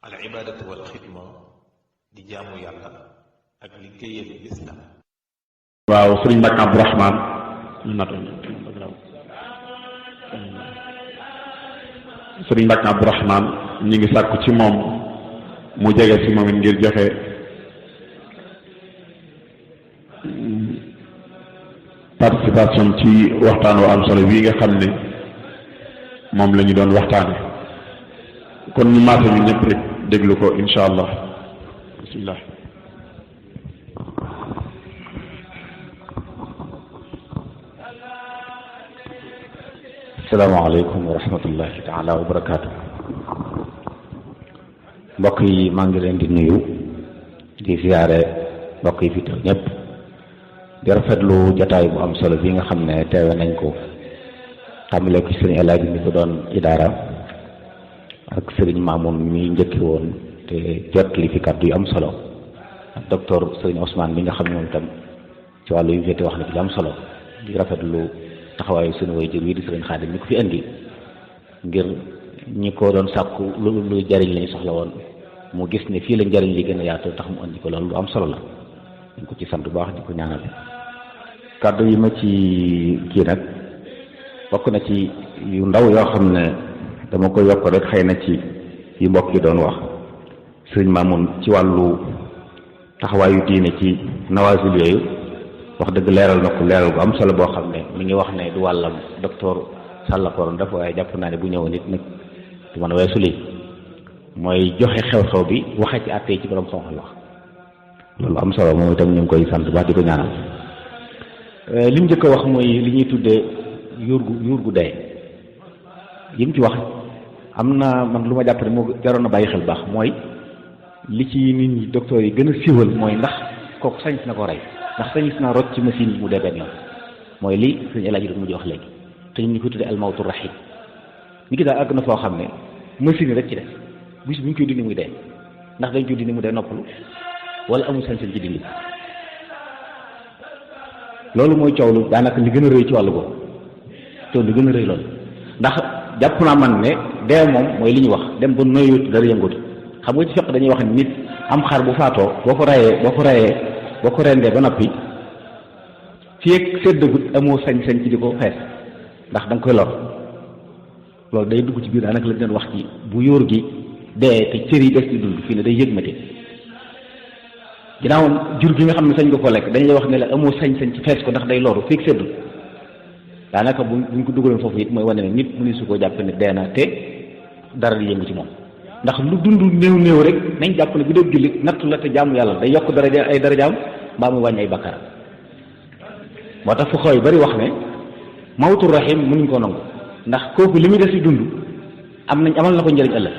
al ibaadatu wal xidma di jaamu yàlla ak liggéeyal lislaam. waaw sëriñ Mbacke Abdourahman sëriñ Mbacke Abdourahman ñi ngi sàkku ci moom mu jege ci moom it ngir joxe participation ci waxtaan wa am solo bii nga xam ne moom la ñu doon waxtaane kon ñu maase ñu ñëpp rek déglu ko insha allah bismillah. asalaamaaleykum wa rahmatullahi taala wa barakaatu. mbokk yi maa ngi leen di nuyu di ziyaare mbokk yi fi teew ñëpp di rafetlu jataay bu am solo bi nga xam ne teewe nañ ko tàmbale ko sëriñ El Hadji mi ko doon idaara ak sëriñ Mamoun mi njëkki woon te jot li fi kàddu yu am solo ak docteur sëriñ Ousmane mi nga xam ne moom itam ci wàllu yu féete wax na fi lu am solo di rafetlu taxawaayu suñu way jur wi di sëriñ Xaadim mi ko fi indi ngir ñi ko doon sàkku lu jariñ lañu soxla woon mu gis ne fii la njariñ li gën a yaatu tax mu indi ko loolu lu am solo la ñu ko ci sant bu baax di ko ñaanal. kàddu yi ma ci kii nag bokk na ci yu ndaw yoo xam ne dama ko yokk rek xëy na ci yi mbokk yi doon wax sëriñ Mamoun ci wàllu taxawaayu diine ci nawaasil yooyu wax dëgg leeral na ko leeral bu am solo boo xam ne mi ngi wax ne du wàllam docteur Sall ko doon def waaye jàpp naa ne bu ñëwoon nit nag du mën a weesu lii mooy joxe xew-xew bi waxee ci àtte ci borom xam-xam wax loolu am solo moom itam ñu ngi koy sant baax di ko ñaanal. li mu njëkk a wax mooy li ñuy tuddee yuur gu dee yi mu ci wax am na man lu ma jàpp ne moo jaroon a bàyyi xel baax mooy li ci nit ñi docteur yi gën a siiwal mooy ndax kooku sañ na ko rey ndax sañis na rot ci machine yi mu dee benn yoon mooy li sëñ El Hadji mujj wax léegi te ñun ñu ko tuddee almawtu rahim ni ki daal àgg na foo xam ne machine yi rek ci def bis bu ñu koy dindi muy dee ndax dañ koy dindi mu dee noppalu wala amul sañ-sañ ci dindi loolu mooy coow lu daanaka li gën a rëy ci wàllu boobu coow li gën a rëy loolu ndax jàpp naa man ne dee moom mooy li ñu wax dem ba noyyut dara yëngatu xam nga ci fekk dañuy wax nit am xar bu faatoo boo ko rendee ba noppi fii ak seddagut amoo sañ-sañ ci di ko fees ndax da nga koy lor loolu day dugg ci biir daanaka lañ doon wax ci bu yóor gi dee te cër yi des di dund fii ne day yëg mate ginnaaw jur gi nga xam ne sañ nga ko lekk dañ lay wax ne la amoo sañ-sañ ci fees ko ndax day loru fii ak seddut daanaka buñ ko dugaloon foofu it mooy wane ne nit mu ni su ko jàpp ne dee na te dara di yëngu ci moom ndax lu dund néew rek nañ jàpp ne bu dee jullit nattu la te jaamu yàlla day yokk daraja ay darajaam mbaa mu wàññi ay bakkaram moo tax fu xaw yu bari wax ne mawtu rahim mënuñ ko nangu ndax kooku li muy des ci dund amal na ko njëriñ ëllëg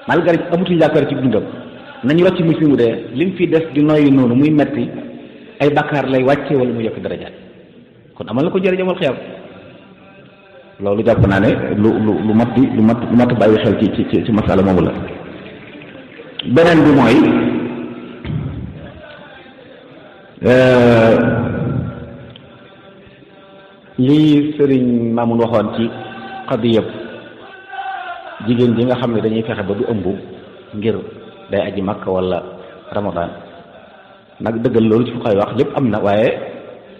malgré amatuñ yaakaar ci dundam nañu rocc mi fi mu dee lim fi des di noyyi noonu muy metti ay bakkaar lay wàcce wala mu yokk darajaat kon amal na ko njëriñ amal xiyam loolu jàpp naa ne lu mat bàyyi xel ci masala moomu la. beneen bi mooy lii sëriñ Mamoun waxoon ci xadiyab jigéen ji nga xam ne dañuy fexe ba du ëmb ngir day aji Makka wala Ramadan nag dëggal loolu ci fu koy wax lépp am na waaye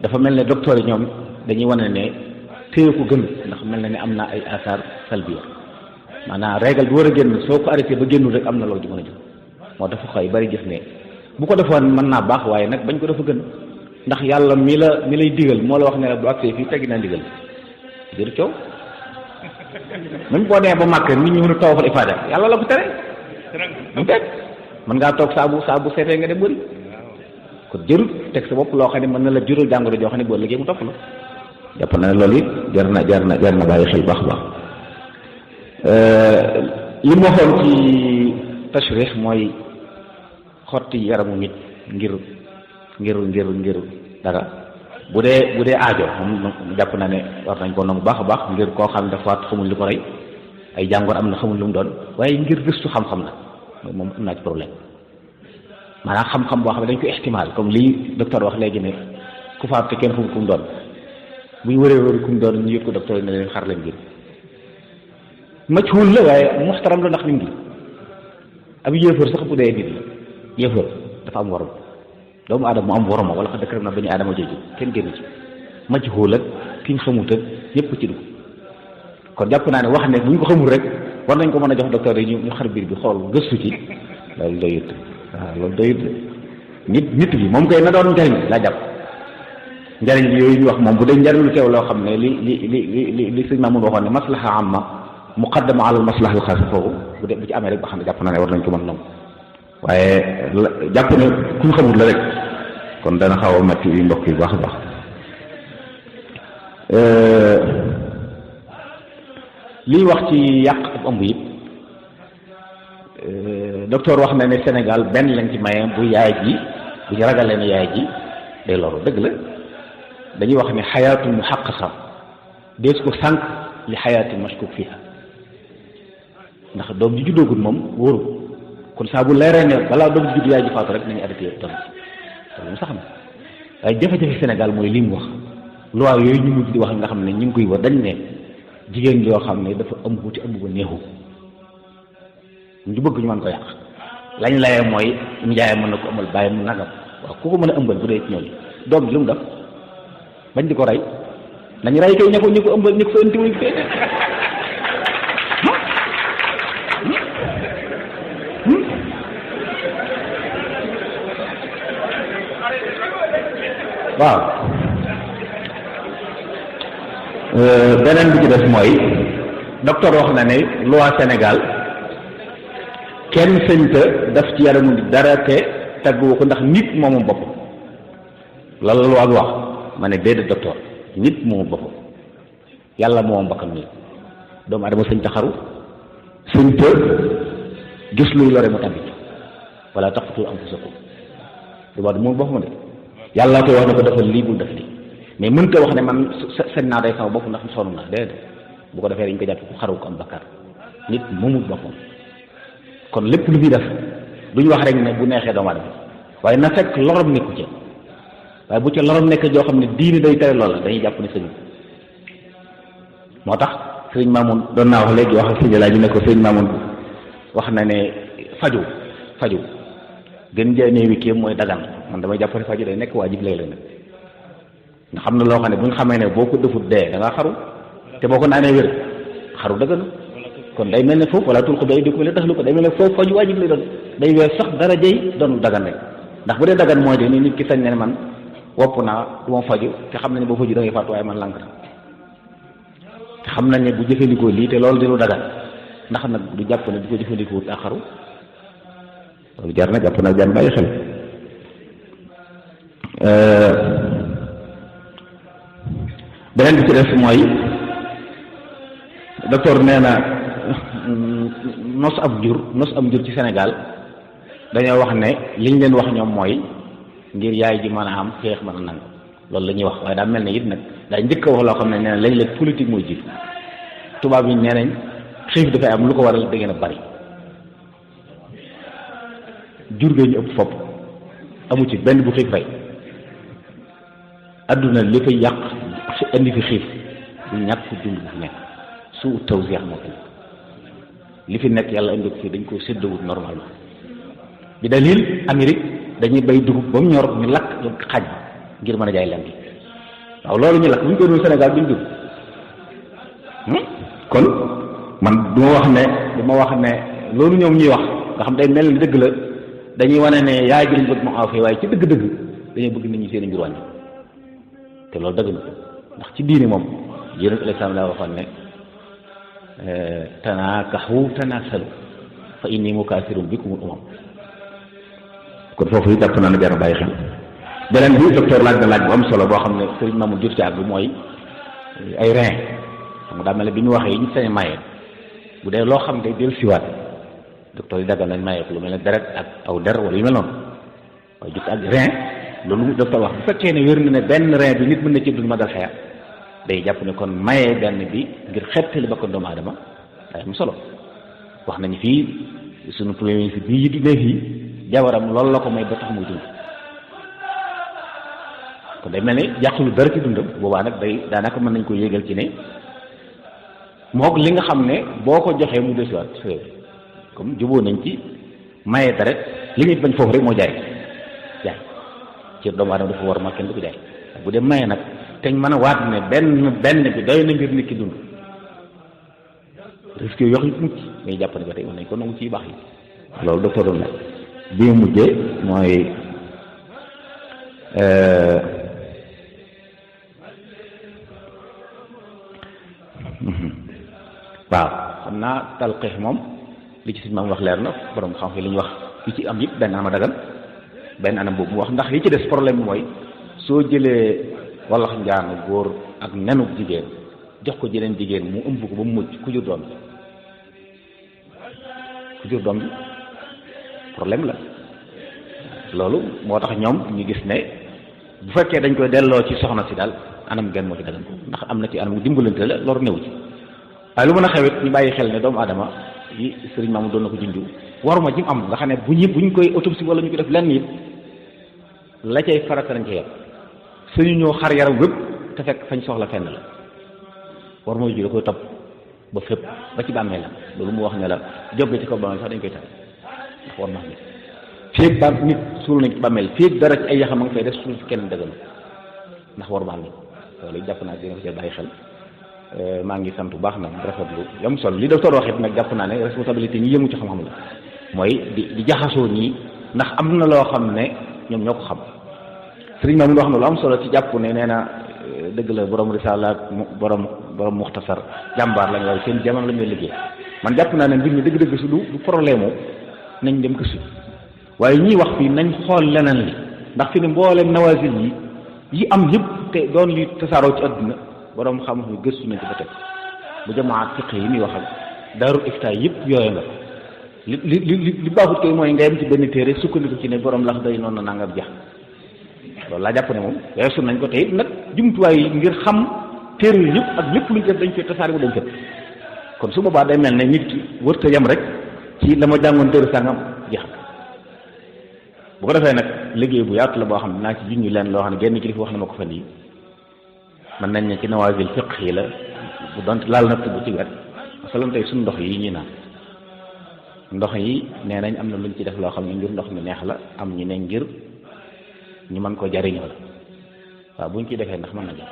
dafa mel ne docteur yi ñoom dañuy wane ne téye ko gën ndax mel na ne am na ay asar salbiya maanaam régal bi war a génn soo ko arrêté ba génnul rek am na loolu di mën a jóg moo dafa xëy bari gis ne bu ko defoon mën naa baax waaye nag bañ ko dafa gën ndax yàlla mi lay digal moo la wax ne la bu agsee fii teggi naa digal jëru coow même boo demee ba màkk nit ñi mën a tawafal ifaada yàlla la ko tere mu teg mën ngaa toog saa bu seetee nga dem bëri kon jërut teg sa bopp loo xam ne mën na la jural jàngoro joo xam ne boo liggéey mu topp la jàpp na ne loolu it jar na bàyyi xel baax li mu waxoon ci tashrih mooy xotti yaramu nit ngir dara bu dee aajo moom jàpp na ne war nañ ko nangu baax a baax ngir koo xam ne dafa xamul li ko rey ay jàngoor am na xamul lu mu doon waaye ngir gëstu xam-xam na moom am naa ci problème maanaam xam-xam boo xam ne dañ ko ihtimaal comme lii docteur wax léegi ne ku faatu te kenn xamul ku mu doon bu ñu wëree ku mu doon ñu yëg ko docteur yi ne leen xar leen ngir majhul la waaye muxtaram la ndax lim gi ab yéefar sax bu dee nit la yéefar dafa am waram doomu aadama mu am warama wala xad karam na bani aadama jooju kenn génn ci majhuul ak ki ñu xamut ak ñëpp ci dugg kon jàpp naa ne wax ne bu ñu ko xamul rek war nañ ko mën a jox docteur yi ñu xar biir bi xool gëstu ci loolu doyut waaw loolu doyut nit bi moom kay na doon njariñ laa jàpp njariñ bi yooyu ñu wax moom bu dee njariñ lu teew loo xam ne li sëñ Mamoun waxoon ne maslaha amma muqaddama ala maslaha al xaas foofu bu dee bu ci amee rek ba xam ne jàpp naa ne war nañ ko mën nangu waaye jàpp ne ku ñu xamul la rek kon dana xaw a metti yi mbokk yi baax a baax liy wax ci yàq ak ëmb yi docteur wax na ne Sénégal benn lañ ci maye bu yaay ji bu ñu ragalee ne yaay ji day loru dëgg la dañuy wax ne xayaatu muhaqqaqa dees ko sànq li xayaati mashkuk fiha ndax doom ji juddoogut moom wóoru kon saa bu leeree ne balaa doom ji judd yaay ji faatu rek nañu arrêté doom ji loolu sax na waaye jafe-jafe Sénégal mooy li mu wax loi yooyu ñu mujj di wax nga xam ne ñu ngi koy war dañ ne jigéen yoo xam ne dafa ëmb ci ëmb ba neexu ñu bëgg ñu mën ko yàq lañ layee mooy njaay mën na ko ëmbal bàyyi mu nagam waaw ku ko mën a ëmbal bu dee ci ñooñu doom ji lu mu def bañ di ko rey nañ rey kay ñu ko ëmbal ñu ko fa indi wuñ fee waaw beneen bi ci def mooy docteur wax na ne loi Sénégal kenn sëñta daf ci yaramu dara te taggu ko ndax nit moomu bopp la loi bi wax ma ne déedéet docteur nit moomu bopp yàlla moomu bakkan nii doomu adama sëñta xaru sëñta gis luy lore mu tamit wala taqtulu anfusakum doomu adama moomu bopp ma de yàlla koy wax ne ko defal lii bul def lii mais mënta wax ne man sañ naa day sama bopp ndax sonn naa déedéet bu ko defee dañ ko jàpp ku xaru ko am bakkaar nit moomul boppam kon lépp lu muy def duñ wax rek ne bu neexee doomu aadama waaye na fekk lorom nekku ci waaye bu ca lorom nekk joo xam ne diini day tere loola dañuy jàpp ne sëñ moo tax sëñ Mamoun doon naa wax léegi wax ak sëñ laaj ñu ne ko sëñ Mamoun wax na ne faju gën jaay néewi kii mooy dagan man damay jàpp ne faju day nekk waajib léeg-léeg nag nga xam ne loo xam ne bu ñu xamee ne boo ko defut dee da ngaa xaru te boo ko naanee wér xaru dëgg kon day mel ne foofu wala tul ko bay di ko la taxlu ko day mel ne foofu faju waajib lay doon day weer sax dara jëy doon dagan rek ndax bu dee dagan mooy de ni nit ki sañ ne man wopp naa du ma faju te xam nañ ne boo faju da ngay faatu waaye man lànk na te xam nañ ne bu jëfandikoo lii te loolu di lu dagan ndax nag du jàpp ne du ko jëfandikoo ak xaru loolu jar na jàpp na jar bàyyi xel beneen bi ci def mooy docteur nee na nos am jur ci Sénégal dañoo wax ne liñ leen wax ñoom mooy ngir yaay ji mën a am xeex mën a nangu loolu la ñuy wax waaye daa mel ne it nag daa njëkk a wax loo xam ne nee na léeg-léeg politique mooy jiitu tubaab yi nee nañ xiif dafay am lu ko waral da ngeen a bari jur gee ñu ëpp fopp amu ci benn bu xiif rey adduna li fay yàq indi fi xiif du ñàkk dund bu fi nekk su taw seex moo fi li fi nekk yàlla indi ko fii dañ ko séddawut normalement bi dalil Amérique dañuy bay dugub ba mu ñor ñu lakk xaj ngir mën a jaay leen gi waaw loolu ñu lakk bu ñu ko doon Sénégal duñ dugg kon man du ma wax ne loolu ñoom ñuy wax nga xam day mel ni dëgg la dañuy wane ne yaay ji lañ bëgg mu aw fii waaye ci dëgg-dëgg dañuy bëgg nit ñi seen mbir wàññi te loolu dëgg na ndax ci diini moom yéen al islam laa waxoon ne tanaakaxu tanaasalu fa inni mukaasirun bikumul umam kon foofu yi jàpp naa ne jar a bàyyi xel beneen bi docteur laaj na laaj bu am solo boo xam ne sëriñ Mamoun jur ci àgg mooy ay rein xam nga daa mel ne bi ñu waxee yi ñu sañ maye bu dee loo xam ne del siwaat docteur yi daggal nañ maye ko lu mel ne deret ak aw der wala yu mel noonu waaye jur ci ak rein loolu docteur wax bu fekkee ne wér na ne benn rein bi nit mën na ci dund ma dal xeer day jàpp ne kon maye benn bi ngir xettali ba ko doomu aadama day am solo wax nañu fii sunu premier ministre bii yi ne fii jabaram loolu la ko may ba tax muy dund kon day mel ne yàqulu dara ci dundam boobaa nag day daanaka mën nañ ko yéegal ci ne moog li nga xam ne boo ko joxee mu desiwaat comme juboo nañ ci maye deret li ñuy bañ foofu rek moo jaay ci doomu aadama dafa war ma kenn du ko jaay bu dee maye nag teñ mën a waat ne benn bi doy na ngir nit ki dund risque yooyu wax mucc ngay jàpp ne ba tey mën nañ ko nangu ci baax yi loolu docteur doon la bi mu mujjee mooy waaw xam naa talqiix moom li ci suñ maam wax leer na borom xam fi li ñu wax li ci am yëpp benn anam a dagan benn anam boobu mu wax ndax li ci des problème bi mooy soo jëlee wallax njaanu góor ak nenu jigéen jox ko jeneen jigéen mu ëmb ko ba mu mujj ku jur doom bi problème la loolu moo tax ñoom ñu gis ne bu fekkee dañ koy delloo ci soxna si daal anam genn moo ci dagan ko ndax am na ci anam dimbalante la lor newu ci waaye lu mën a xewit ñu bàyyi xel ne doomu adama yi sëriñ maamu doon na ko junju waruma ji mu am nga xam ne buñ koy autopsie wala ñu ko def lenn it la cay farata lañ ca yem suñu ñëw xar yaram wépp te fekk fañ soxla fenn la war mooy ji da koy topp ba fépp ba ci bàmmeel la loolu mu wax ne la jóge ci kaw bàmmeel sax dañ koy tar ndax war naa nit féeg ba nit suul nañ ci bàmmeel féeg dara ci ay yaxam a nga fay def suul fi kenn dëggalu ndax war baax nit loolu jàpp naa dina ko cee bàyyi xel maa ngi sant bu baax nag rafetlu yam solo li docteur waxit nag jàpp naa ne responsabilité ñi yëngu ci xam-xam la mooy di jaxasoo ñii ndax am na loo xam ne ñoom ñoo ko xam sëriñ ma mun wax na lu am solo ci jàpp ne nee na dëgg la borom risala borom muxtasar jàmbaar lañ waaye seen jamono la ñuy liggéey man jàpp naa ne mbir mi dëgg-dëgg su du problème o nañ dem gëstu waaye ñii wax fii nañ xool leneen li ndax fi ne mbooleem nawazil yi am yëpp te doon li tasaaroo ci adduna borom xam-xam gëstu nañ ci ba tey bu jamaat fiq yi muy wax ak daarul ifta yëpp yooyu nga li baaxut koy mooy nga yem ci benn téere sukkandiku ci ne borom lax day noonu na nangam jeex loolu laa jàpp ne moom weesu nañ ko tey nag jumtuwaay yi ngir xam téere yi yëpp ak lépp luñ def dañ koy tasaare bu dañ ko kon su boobaa day mel ne nit ki wërta yem rek ci la ma jàngoon téere sàngam jeex bu ko defee nag liggéey bu yaatu la boo xam ne naa ci junñu leen loo xam ne genn kilifa wax na ma ko fan yi mën nañ ne ci nawazil fiqh yi la bu doon laal na tubb ci wet masalan tey suñu ndox yi ñuy naan ndox yi nee nañ am na luñ ci def loo xam ne ngir ndox mi neex la am ñu ne ngir ñu mën ko jariñoo la waaw buñ ciy defee ndax mën na jëm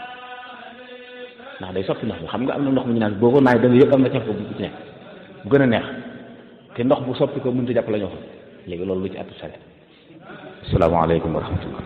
ndax day soppi ndox mi xam nga am na ndox mu ñu naan boo ko naay da nga yëpp am na caf ko bu ci nekk bu gën a neex te ndox bu soppi ko mënut a jàpp la ñu wax léegi loolu lu ci àtt sare asalaamaaleykum wa rahmatullah